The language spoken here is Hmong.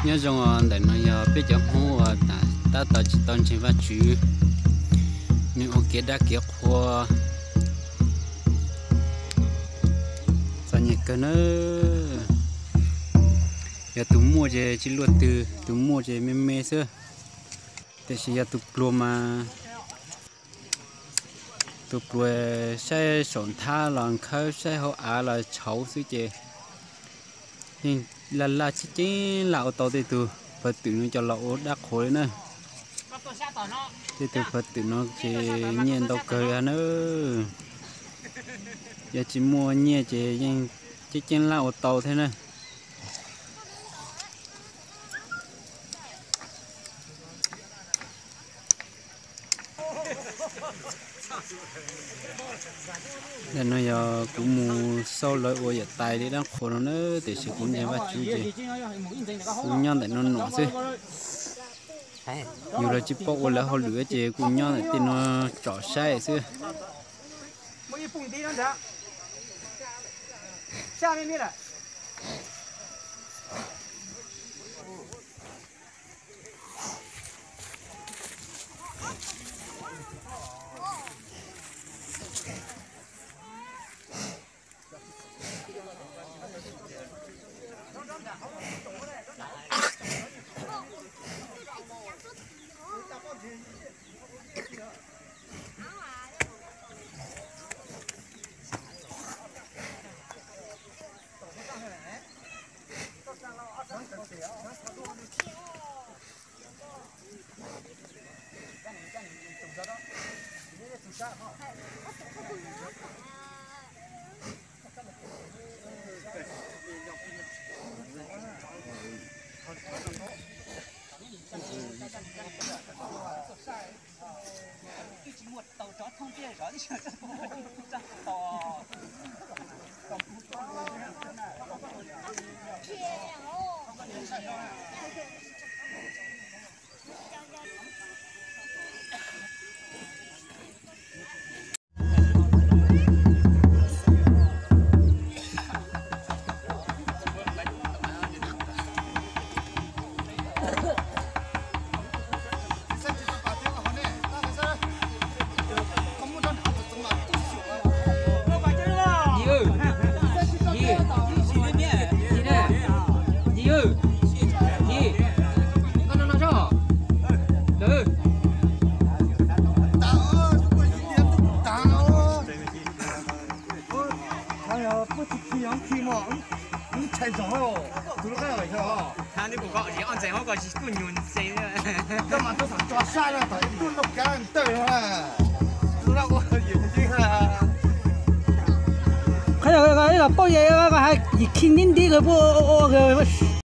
Nyob zoo os, ntawm no yog peb cov Hmoob uas tab tom tsis tau ntseeg Vajtswv, nws ua kev dab kev qhua txom nyem kawg na. Yog tus muaj ces tsis luaj twg, tus muaj ces me me xwb. Tiam sis yog tus pluag mas, tus pluag saib saum nthab los nkhawb, saib hauv av los tshauv xwb ces yeej laj laj ceeb ceeb laj ua tau tej tug phawj twm no coj los ua dab qhuas li na. Tej tug phawj twm no ces nyiaj ntau kawg li na. Yog tsis muaj nyiaj ces yeej ceeb ceeb laj ua tau thiab na. Ntawm no yog kuv mus xauj lawv ua yam tais li dab qhuas no na, tiam sis kuv ntseeg Vajtswv ces kuv nyob ntawm no nuam xwb. Yus los tsis paub ua lawv hauj lwm ces kuv nyob ntawm tej no tsom saib xwb. Qhov no ib los paub yam hais yim khi nib nti puj ua